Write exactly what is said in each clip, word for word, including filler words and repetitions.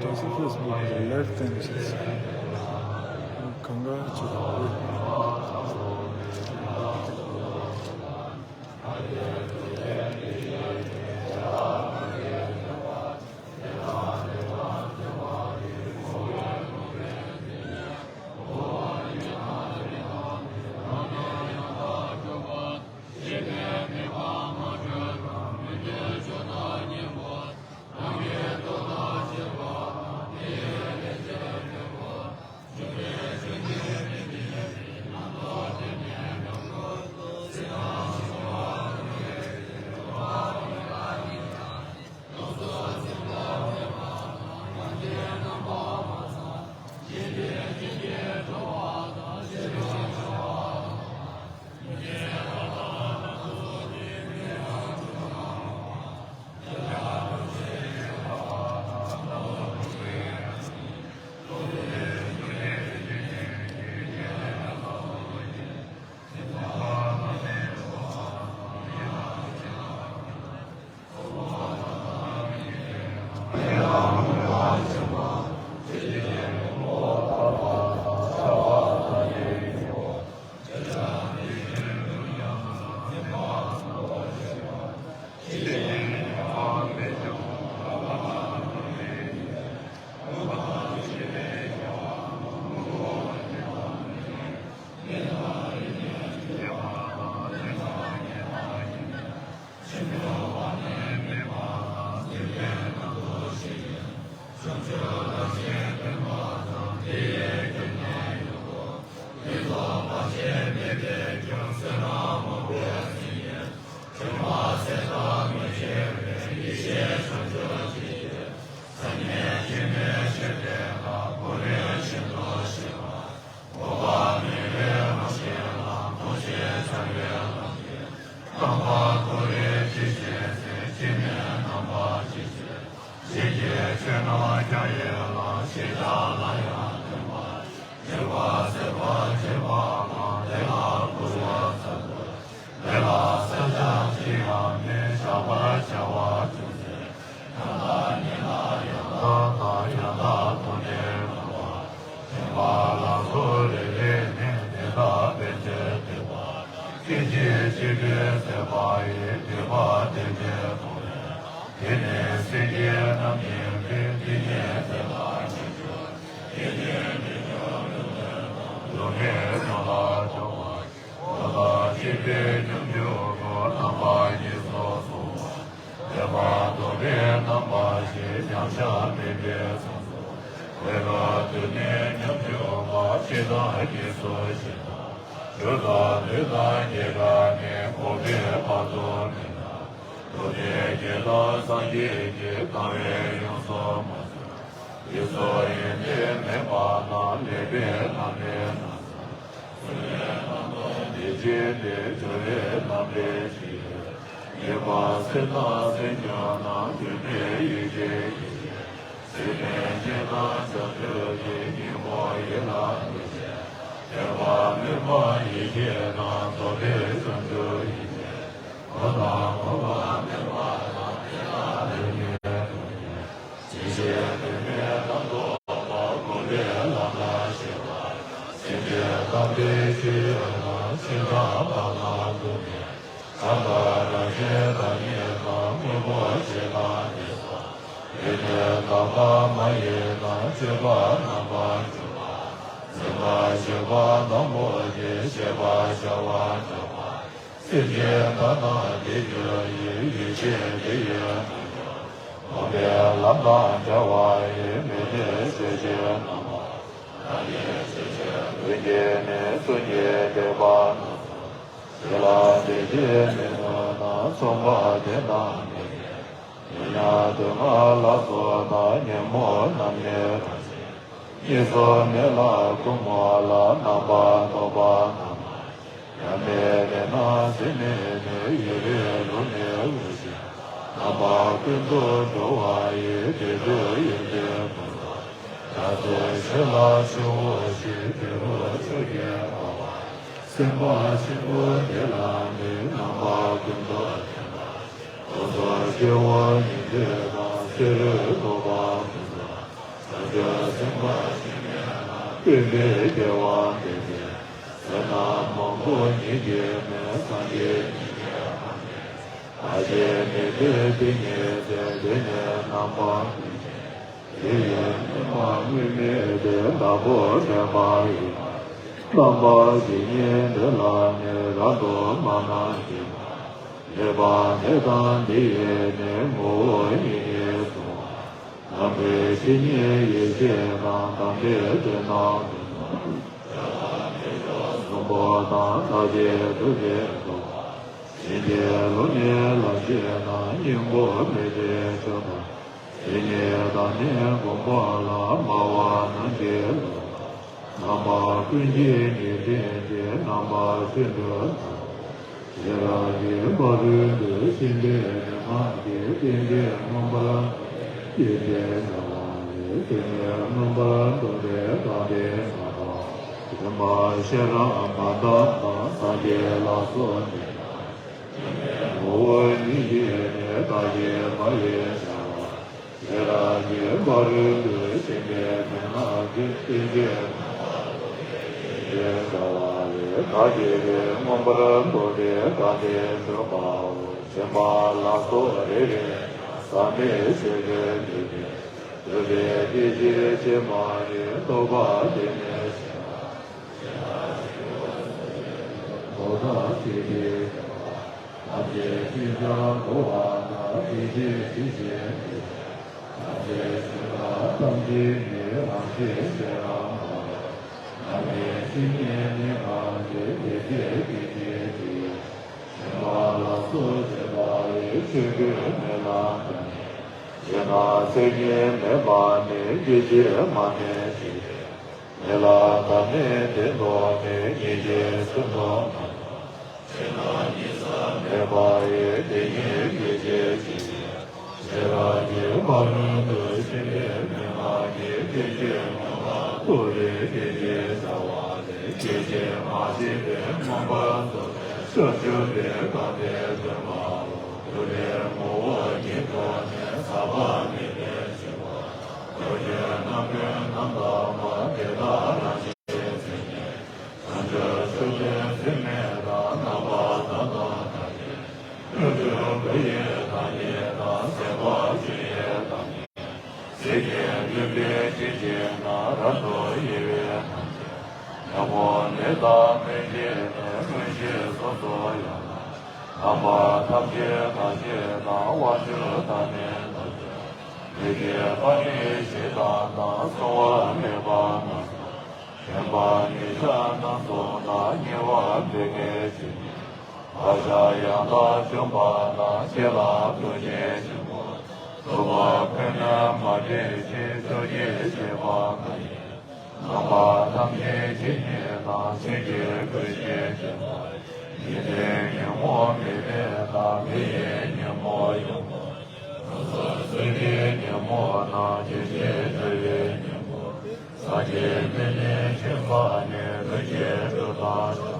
ད་ས་ཕེ་སི་བུག་གི་ལའིབ་སྟེང་ནས་བྱས་སོང་། གང་ག་ཅིག་རེད། ཆོས་སེམས་དཔའ་ཞིག་ནས་ན། ཀུན་པའི་སྐྱེ་བ་འདས་པའི་ཚེ་ན་མང་པོ་ཉིད་ཀྱིས་མེད། སངས་རྒྱས་ཉིད་ཀྱིས་མ་ནས། ཐ་ཤལ་མེད་པའི་དེ་ཉིད་དེ། དེ་ནི་རྣམ་པ་ཀུན་གྱི། དེ་ཡི་དམིགས་པ་དངོས་མེད་དེ། བདག་པོ་མེད་པ་ཡི། རྣམ་པ་ཇི་སྙེད་འདི་ལ་ནི། རབ་ཏུ་མ་སྣང་ཞིང་། ལེགས་པར་གནས་དང་འདི་ཡིས་ནི། ངོ་བོ་ཉིད་ཉིད་གཟུང་བ། རྣམ་ཀུན་ཇི་སྙེད་ཡེ་ཤེས་དང་། དམ་པའི་དོན་རྣམས་ཀུན་ལ། གཟུང་བ་དང་། ཐབས་ཤེས་ཐུགས་རྗེས་སྒྲུབ་པ། བྱིན་གྱིས་རློབ་ནས་ལམ་ཤེས་དང་། སྙིང་པོ་མེད་པའི་ཆོས་དང་། དེ་ཉིད་དང་ནི་སྒོམ་པ་ལ། སྨྲ་བ་རྣམས་ཀྱིས་བསླབ་པ། རྣམ་པ་ཀུན་གྱི་ཉེར་ལྡན་གྱི། རྣམ་པ་ཤིན་ཏུ་དག་པའི་ཤེས་རབ་ཀྱི་ཕ་རོལ་ཏུ་ཕྱིན་པའི་མི་མ་ཡིན་གྱི་རྟེན་འབྲེལ་མངོན་པར་རྫོགས་པའི་སྐྱེ་བར་བྱ་བ་ལས། དེ་ནི་མངོན་པར་རྫོགས་པའི་བདག་ལྟའི་ངང་དང་། བདེན་པ་ཤེས་རབ་མ་འདག་པ། སངས་རྒྱས་ལ་སོགས་ཉིད་དང་། ངོ་བོ་ཉིད་ཀྱིས་ནི། བདག་གིས་མ་ཡིན་བྱ་བ། ཤེས་རབ་ཀྱི་ཕ་རོལ་ཏུ་ཕྱིན་པའི་མི་མ་ཡིན་གྱི་རྟེན་འབྲེལ་མངོན་པར་རྫོགས་པའི་སྐྱེ་བར་བྱ་བ་ལས། བདག་གིས་ནི་མངོན་པར་རྫོགས་པའི་བདག་ལྟའི་ངང་དང་། བདེན་པ་ལ་སོགས་རེ་རེ་ནས། ཟག་མེད་ཤེས་བྱའི་མིག་གིས་བསྡུས་པའི་སྐྱེ་མཆེད་ཕྱི་མ་ཡི། རྟོག་པ་དེ་ནི་ཤེས་པ། ཤེས་རབ་ཀྱི་ངོ་བོ་ཉིད་ཀྱི་ངོ་བོ་དང་། སྐྱེ་མཆེད་ཕྱི་མ་ཐམས་ཅད་ཀུན་ཀྱང་གོ་བ་དང་། སྐྱེ་མཆེད་ཇི་སྙེད་འདས་པའི་ཐམས་ཅད་ཤེས་པ་ཐམས་ཅད་ནི། རང་ཆས་ཤེས་རབ་མ་ལུས་རྣམ་དབྱེ་ཇི་སྙེད་མི་མ་ཡིན། དེ་ཕྱིར་སྐྱེ་མཆེད་ཅི་ཡོད་ཤེས་པ་ལ་སོགས་བྱས་པ་ཡི། ཆོས་ཀུན་མེད་ལ་བདག་མེད་ཅེ་ན། མཚན་ཉིད་མེད་པ་ནི། སྐྱེ་མཆེད་མ་དམིགས་ཅི་ཡོད་མེད་ལ་བདག་མེད་བདེན་སྟོང་ནི། ཉིད་ཀྱིས་མཚོན་དུ་མ་འདོད་ཅེ་ན། ཉིད་ཟག་མེད་པ་ཡི། དེ་ཉིད་སྐྱེ་མཆེད་ཇི་སྙེད་ཤེས་རབ་ཀྱི་ཕ་རོལ་ཏུ་ཕྱིན་པའི་མི་མ་ཡིན་གྱི་རྟེན་འབྲེལ་མངོན་པར་རྫོགས་པའི་སྐྱེ་མཆེད་བྱ་བ་ལས། སྐྱེ་མཆེད་མ་སྐྱེས་པའི་མངོན་པར་རྫོགས་པའི་བྱང་ཆུབ་པའི་གང་ཟག་དེ་མ་ལུས་རྟེན་འབྲེལ་ངོ་བོ་ཉིད་དུ་ནི། ཟག་པ་མེད་པའི་འཆིང་བ་རྣམས་ཀྱིས་རྣམ་ཀུན་རྣམ་དག་པ། དེ་དག་རང་བཞིན་མཚན་ཉིད་བྱང་ཆུབ་ཕྱོགས་བཅུའི་འཛིན་མེད་དང་། རྣམ་པར་དག་དང་བྲལ་བའི་བློ་ཆོས་སྐུ་ཡི་བདག་ཉིད་དང་། ཟད་པ་ཆོས་ཀྱི་བདག་ཉིད་ཇི་སྙེད་ཡོད་པའི་སྐད་ཅིག་ན། རབ་ཏུ་དབྱེ་བའི་ཐམས་ཅད་ཉོན་མོངས་ནད་དང་སྨན་གྱིས་ནི། སྔོན་གྱི་སོ་སོར་ཡང་དག་རྣམ་པ་ཐམས་ཅད་དག་ཞེས་དང་། དབང་ཕྱུག་བདག་ནི་ཐམས་ཅད་མི་བརྗེད་པ་ནི་ཇི་ལྟར་དང་། གསུང་བ་མེད་པ་རྣམས་དང་། བདེན་པ་ཉིད་ཀྱང་སྣ་ཚོགས་ན། ཉེ་བར་འབད་མཁན་ཇི་སྙེད་པ། བག་ཆགས་ཡང་དག་བཅོམ་པ་དང་། སྐྱེ་ལ་ལྟུང་བྱེད་ཆེན་པོ་རྫོགས་པ་ཁོ་ནར་མ་འདྲེས་ཤིང་། སྐྱོ་སྐྱེ་ཞེས་པ་མ་ཡིན། རྣམ་པ་ཐམས་ཅད་ཇི་སྙེད་དང་། ཆོས་ཀྱི་སྐུ་ཞེས་བྱ་བ་ཡི། ཉིན་མཚན་ཉོན་མོངས་མེད་པའི་བདག་མེད་ཡིན། ཉོན་མོངས་ཡོངས་རྫོགས་སོ་སོའི་ཉོན་མོངས་རྣམས། ཇི་སྙེད་འདུལ་བའི་ཉོན་མོངས་ཟག་བཅས་མེད་ནས་ཤེས་པ་ནི། ལུས་ཀྱི་སྒྲུབ་དང་བྱ་བ་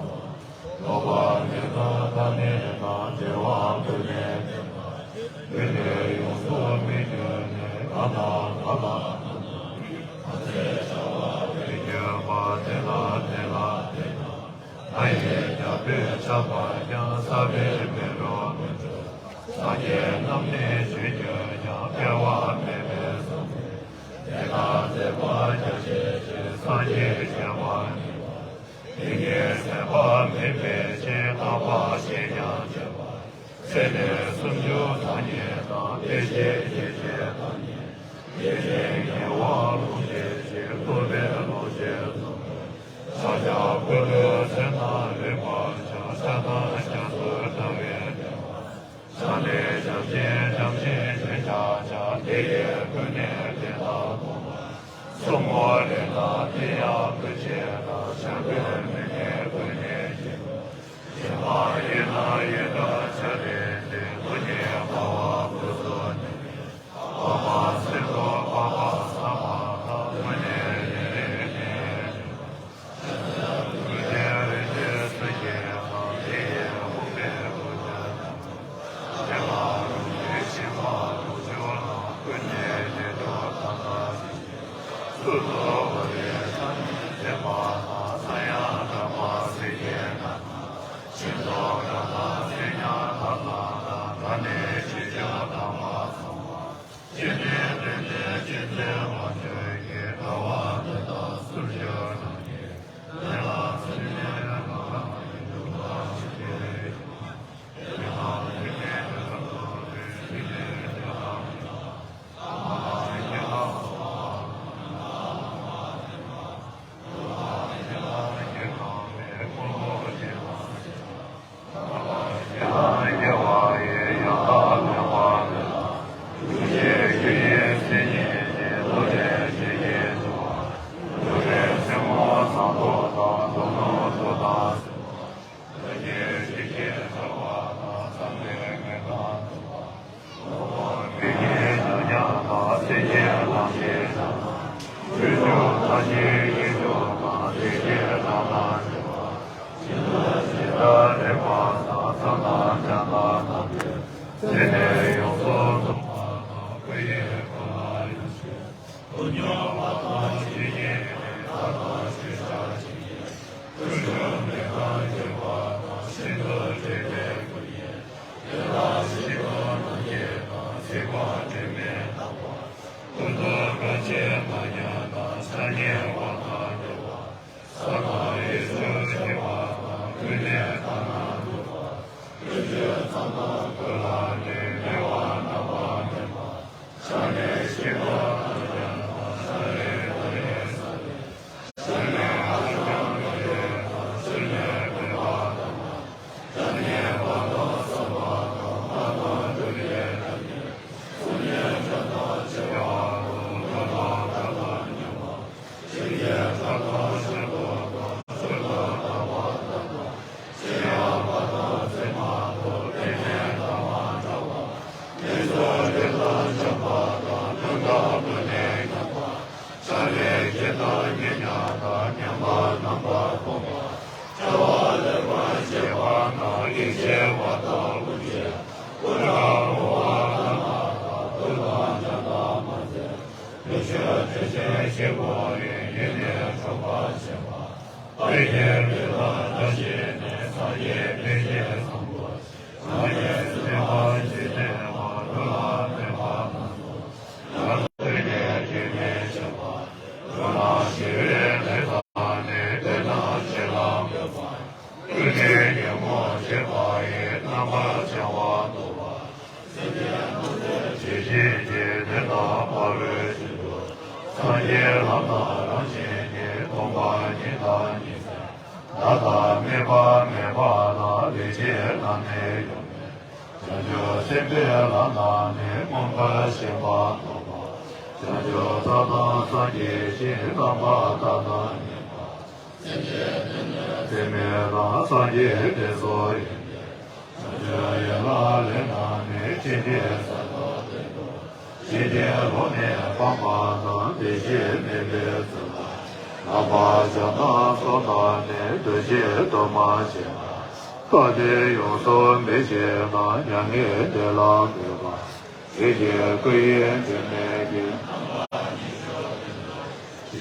ལོག་པ་མེད་དོ། ཐ་མལ་དང་བྲལ་བ་ཀུན་ནས་འདས་པ་ཡི། ལུས་ནི་ཡོངས་སུ་མི་འགྱུར་ནས། གང་དང་གང་ལ་ཐ་མལ་པའི་ཕ་རོལ་ཏུ་ཕྱིན་པ་དེ་ལ་དེ་ལ་དེ་དང་། ལྷ་ཡི་རྒྱལ་པོས་ཕྱག་འཚལ་ཀྱང་། ས་བོན་མེ་རུ་མི་འགྲོ། སངས་རྒྱས་རྣམས་ནི་བྱོན་གྱུར་ཀྱང་། སྐལ་བ་མེད་པས་བཟུང་སྟེ། དེ་དག་མཛད་པ་རྒྱ་ཆེ་ཞིང་། སངས་རྒྱས་བྱེ་བ་ཉིད་པ། དེ་ཉིད་ཟད་པ་མེད་པའི་ཕྱིར། རྟག་པ་ཞེས་ཀྱང་བརྗོད་པ། ཚད་ནི་སུམ་ཅུ་རྩ་གཉིས་དང་། དཔེ་བྱད་ཡེ་ཤེས་བདག་ཉིད། ཡེ་ཤེས་ཉེ་བར་ལོངས་སྤྱོད་ཅིང་། རྟོག་པས་ལོངས་སྤྱོད་རྫོགས་པའི། ཕྱག་རྒྱ་སྐུ་ལུས་མཚན་རྣམས་ལེགས་པར་སྦྱངས། ཕྱག་དང་རྒྱ་མཚོར་ལྟ་བའི་བདེ་བ། ཕྱག་ནི་བྱམས་ཤིང་འཇམ་ཞིང་ཞོན་ཆགས་ཀྱང་། དེ་ཡི་སྐུ་ནི་བདེ་དང་ལྡན་པ། སོར་མོ་ལེགས་དང་དེ་ཡང་སྤུ་ཅན་དང་། ཕྱག་གི་མིག་ནི་ཀུན་ནས་ཡིན། ཞེས་པ་ཡིན་ན་ཡི་དྭགས་བྱ་རིགས་ཀྱི། ལུས་ཀྱི་འཕོ་བ་ཀུན་སོགས་ནི། འཕགས་པ་སྲིན་པོ་འཕགས་པ་ས་མ་ཏ། མུ་ནེ་ཡིན་རིགས་ནི། ཀུན་ནས་རིག་སྟེ་སུ་སྐྱེ་དང་། དེ་ཡི་ཕུང་པོའི་ཀུན་ཏུ་བརྟགས། དེ་ལ་རུང་སྟེ་ཞིང་པ་ལུག་ཕྱུགས་རྣམས། ཀུན་ནས་དེ་དག་ཐ་ན་ཞིག་སྐྱེ།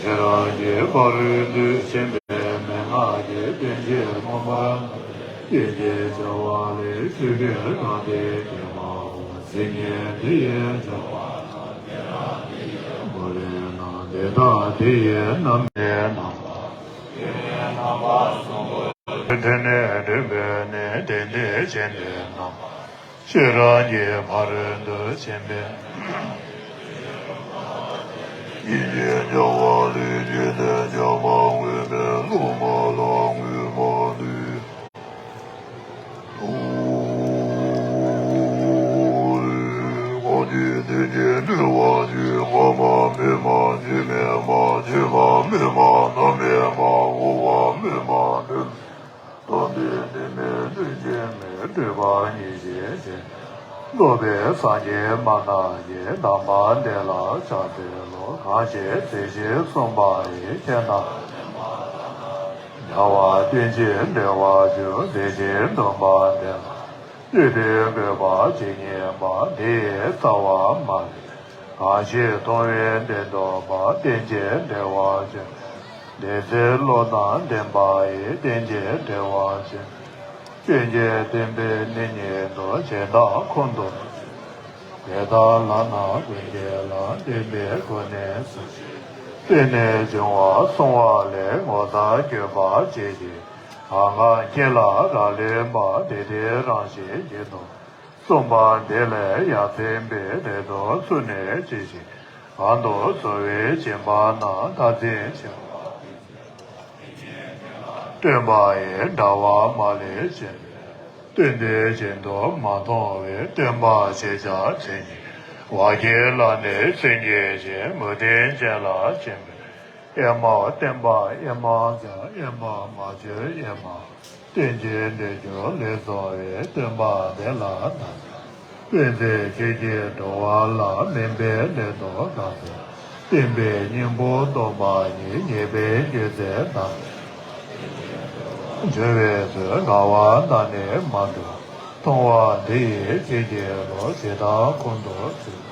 ཁྱེད་རང་གི་ཕ་རོལ་ཏུ་ཕྱིན་པའི་མན་ངག་གི་དོན་ཆེན་མངོན་པར་རྟོགས་པའི་རྒྱུར་བྱ་བ་ལས་འཁྲུལ་པའི་རང་སྡེ་བརྒྱད་པའོ། མཚན་ཉིད་འདི་ཡི་བྱ་བ་དང་། དེ་ཡང་འདི་ཡི་མུ་ལས་ན། དེ་དག་དེ་ཡི་རྣམ་སྨིན་རྣམ་པ། དེ་ཡི་རྣམ་པ་གསུམ་པོ། ཕྲིན་ལས་སྒྲུབ་པའི་ནི་དེ་འདྲའི་རྗེས་འདེད་རྣམ་པ། ཁྱེད་རང་གི་ཕ་རོལ་ཏུ་ཕྱིན་པའི། ཡིད་ཀྱི་བྱ་བ་ལས་འདི་ནི་བྱ་བ་ངུས་པའི་སློབ་མ་ལ་ངུས་མ་ནུས། གང་གིས་དེ་ཉིད་གྲོལ་བར་འགྱུར། སྔ་མ་མེད་པ་འཇིག་མེད་པ། འཆི་བ་མེད་པ་མཐའ་མེད་པ། འོང་བ་མེད་པ་འདས། སྟོང་པའི་གནས་མེད་ལྷུན་གྱིས་མེད། སྤྲོས་པ་ཉེར་ཞི་ཞིང་། རྫོགས་པའི་སངས་རྒྱས་མ་ཐག་ཉེ། དམ་པ་དེ་ལ་ཕྱག་འཚལ་ལོ། གང་ཞིག་ཚེ་ཞིང་གསུངས་པ་ཡི། ཁྱེད་རྣམས་བདེན་པར་ཐལ་བ་དོན་གྱིས་འགྲོལ་བར་འགྱུར། དེ་བཞིན་སྟོན་པ་དེ་ལ་བསླུས་ཏེ་འགོད་པ་ཇི་སྙེད་པ། དེ་ཡི་རྩ་བ་མ་རིག་གང་ཞིག་མཐོང་བས་བདེན་རྟོགས་པ། རྟེན་ཅིང་འབྲེལ་བར་འབྱུང་། དེ་ཚེ་བློ་དང་ལྡན་པ་ཡི། རྟེན་ཅིང་འབྲེལ་བར་འབྱུང་། སྐྱོན་ཅན་བསྟན་པའི་གནས་ཉིད་དུ། བྱས་དང་ཁོང་དུ་དེ་ལྟར་ལགས་ན་ཀུན་མཁྱེན་ལ། བསྟན་པའི་གོ་གནས་སུ། རྟེན་ནས་འབྱུང་བ་བསྲུང་བ་ལས། ངོ་མཚར་བརྗོད་པར་བྱེད་ཅིང་། གང་གང་མཁྱེན་ལ་རབ་ལེགས་པ། དེ་དེའི་རང་བཞིན་ཉིད་དུ་གསུངས་པ་འདི་ལས་ཡར་འཛིན་པའི། རེ་དོགས་ཚུལ་ནི་ཇི་བཞིན་གང་དུ་གསོལ་བའི་སྦྱིན་པ་རྣམས། མཐར་འཛིན་བྱ་བ་སྟོན་པ་ཡི། འདྲ་བ་མ་ལུས་བྱེད་པས། སྟོན་དུས་རྒྱན་དུ་མ་མཐོང་བའི། སྟོན་པ་ཞེས་བྱ་མཚན་ཉིད། བར་གྱི་ལ་ནི་སེང་གེ་བཞིན། མུ་སྟེགས་ཅན་ལ་སྦྱིན་པའི། ཨེ་མའོ་སྟོན་པ་ཨེ་མ་ཀྱང་། ཨེ་མ་མ་བྱོན་ཨེ་མ། སྟོན་ཅིང་འགྲེལ་རྒྱུ་ལེགས་གསུངས་པའི། སྟོན་པ་འདི་ལ་ན། སྤུན་མཆེད་ཁྱོད་ཀྱིས་འགྲོ་བ་ལ། སྨན་པའི་སྣོད་དུ་གང་ཚེ། བསྟན་པའི་སྙིང་པོ་སྟོན་པ་ཉིད། ཉེས་པའི་སྐྱོན་ཚེ་དག་འཇོམས་པའི་ཚུལ། དགའ་བ་དང་ནི་མ་འགྲོགས། མཐོང་བ་འདི་ཡིས་ཆོས་ཀྱི་བློ། ཇི་ལྟར་ཁོང་དུ་ཆུད།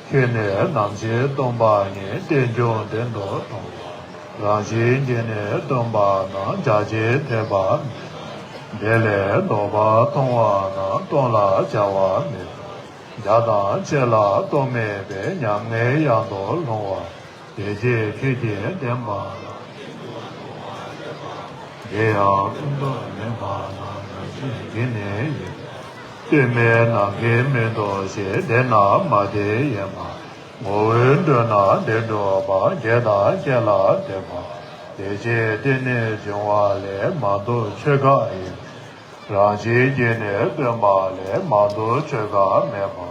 ཁྱོད་ནི་ནམ་ཞིག་སྟོན་པ་ཉིད། རྟེན་འབྱུང་བདེན་དུ་མཐོང་བ། རང་བཞིན་གྱིས་ནི་སྟོན་པ་རྣམས། བྱ་བྱེད་འཐད་པ་མེད། དེ་ལས་ལྡོག་པར་མཐོང་བ་རྣམས། སྟོན་ལ་བྱ་བ་མེད་པ། བྱ་དང་ཆོས་ལ་གཏོགས་མེད་པས། ཉམ་ངའི་གཡང་དུ་ལྷུང་བ། དེ་ཕྱིར་ཆོས་ཀྱི་བསྟན་པ་ལ། དེ་ཡང་ཀུན་ཏུ་ལེགས་པ་རྣམས། རང་བཞིན་གྱིས་ནི་ཡོད། སྟོན་པས་ནམ་མཁའི་མེ་ཏོག་བཞིན། བདེ་ན་མ་བདེ་ཡོད་མ། ངོ་བོས་འགྲོས་ན་བདེ་འགྲོ་བ། རྒྱས་དང་རྐྱེན་ལ་བརྟེན་པ། དེ་ཕྱིར་རྟེན་ནས་འབྱུང་བ་ལས། མ་འདོད་ཆོས་འགའ་ཡོད། རང་བཞིན་གྱིས་ནི་སྟོན་པ་ལས། མ་འདོད་ཆོས་འགའ་མེད་པ།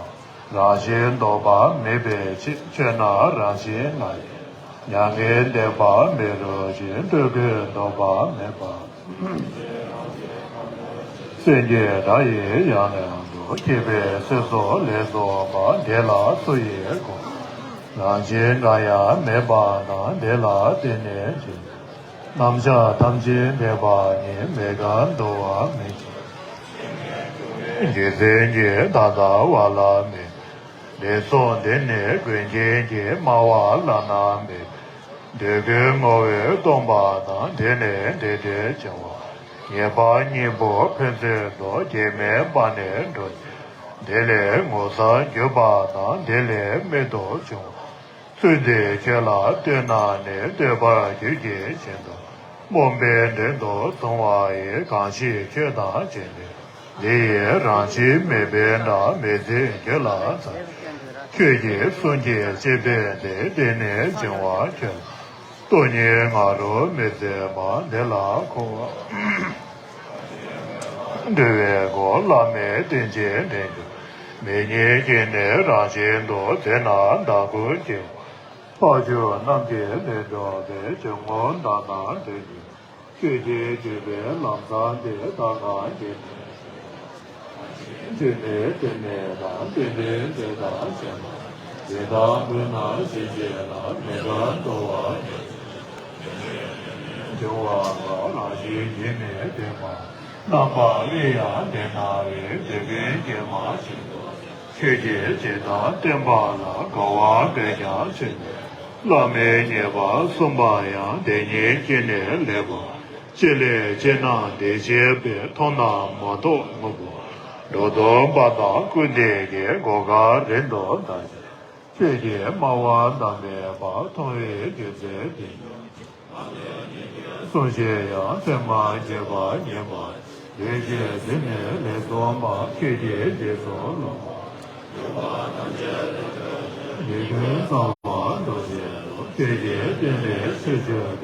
རང་བཞིན་ལྡོག་པ་མེད་པའི་ཕྱིར། ཆོས་རྣམས་རང་བཞིན་ལྔ་ཡིས། མྱ་ངན་འདས་པ་མེད་རུང་ཞིང་། སྤྲོས་ཀུན་ལྡོག་པ་མེད་པ། སེམས་ཀྱི་སྒྲ་ཡིས་ཡང་ནས་འགྲོ། ཁྱབ་པའི་ཚིག་སོགས་ལེགས་གསུངས་པ། འདི་ལ་སུ་ཡིས་གོ། རང་བཞིན་འགའ་ཡང་མེད་པ་དང་། འདི་ལ་བརྟེན་ནས་འབྱུང་། རྣམ་གཞག་ཐམས་ཅད་འདས་པ་ཉིད། མེད་དགག་འདུ་བ་མེད་ཅིང་། རྒྱུ་མཚན་གྱིས་བདག་འཛིན་བ་ལ་མེད། འདི་སོགས་འདི་ནི་ཀུན་མཁྱེན་གྱིས། སྨྲ་བ་བླ་ན་མེད། འདོད་ཀུན་བསྔོ་བས་སྟོན་པ་དང་། དེ་ནི་འདི་འདྲའི་བྱ་བ་ཉེས་པ་སྙིང་པོ་ཕན་ཚུན་ལྡོག་སྐྱེ་མེད་པ་ནི་འགྲོ་ཉིད། འདི་ལས་ངོ་མཚར་གྱུར་པ་དང་། འདི་ལས་རྨད་དུ་བྱུང་བ། ཚུལ་འདི་ཁྱོད་ལ་སྟོན་ན་ནི། བསྟོད་པར་གྱུར་ཅིག་ཅེས་དང་། སྨོན་པའི་མགྲོན་དུ་བཟུང་བ་ཡིས། གང་ཞིག་ཁྱོད་དང་མཇལ་ནས། འདི་ཡི་རང་བཞིན་མེད་པའི་སྒྲ། མི་ཚིག་རྒྱུད་ལ་ཚར། ཁྱོད་ཀྱི་གསུང་གིས་ཤེས་པས་འདི། དེ་ནས་འབྱུང་བ་ཁྱོད་ལ། སྟོང་ཉིད་ང་རོ་མི་བརྩི་བ། འདི་ལ་འཁོར་བ་འགྲོ་བའི་སྒོ། བླ་མེད་རྟེན་ཅིང་འབྲེལ་འགྱུར་མེད། ཉིད་ཀྱིས་ནི་རང་བཞིན་དུ། དེས་ན་བདག་ཀུན་སྐྱེ་བོ། འཕགས་མཆོག་རྣམས་ཀྱི་ལས་སྒྲུབ་པའི། ཆོས་མངོན་བདག་དང་འབྲེལ་གྱུར། ཆོས་ཀྱི་བརྒྱུད་པའི་ལམ་བཟང་འདི། བདག་གང་གིས་ནི་ཆོས་ནི་སྟོན་མེད་དང་། སྟོན་པའི་འདོད་དང་བྱེད་པ། ཇི་ལྟར་འབུལ་ན་ཞིག་བྱས་ལ། མི་དགར་འདུ་བ་མེད། འབྱུང་བ་འགའ་རང་བཞིན་གྱིས་ནི་བདེན་པ། རྣམ་པ་ཀུན་ཡང་བདེན་སྣང་བས། འདོད་ཀུན་སྐྱེ་མ་ཕྱིན་པ། ཁྱོད་ཀྱིས་ཇི་ལྟར་བསྟན་པ་ལ། དགའ་བ་འབད་ཀྱང་ཕྱིར་མི། བླ་མེད་ཉེས་པ་གསུམ་པ་ཡང་། དེ་ཉིད་ཀྱིས་ནི་ལེགས་པར། ཅི་ལས་ཕྱི་ནང་འདི་ཤེས་པའི། མཐོང་ན་མ་ཐོས་དངོས་པོ། འགྲོ་དོན་པ་དང་ཀུན་བདེ་གི། གོ་འཕང་རིང་དུ་བདག་ཀྱང་། ཁྱོད་ཀྱིས་སྨྲ་བ་ནམ་མེད་པ། མཐོང་བའི་རྒྱུ་མཚན་འདི་ཉིད། གསུངས་ཤིང་ཡང་ཚད་མར་བརྗོད་པ་ཉིད་མ་ཡིན། དེ་ཕྱིར་འདི་ནི་ལེགས་གསུངས་པ། ཁྱོད་ཀྱིས་རྗེས་སུ་བློ། དེ་ཀུན་གསང་བ་རྡོ་རྗེའི་གླུ། ཁྱོད་ཀྱིས་བསྟན་པའི་ཚུལ་ཆོས་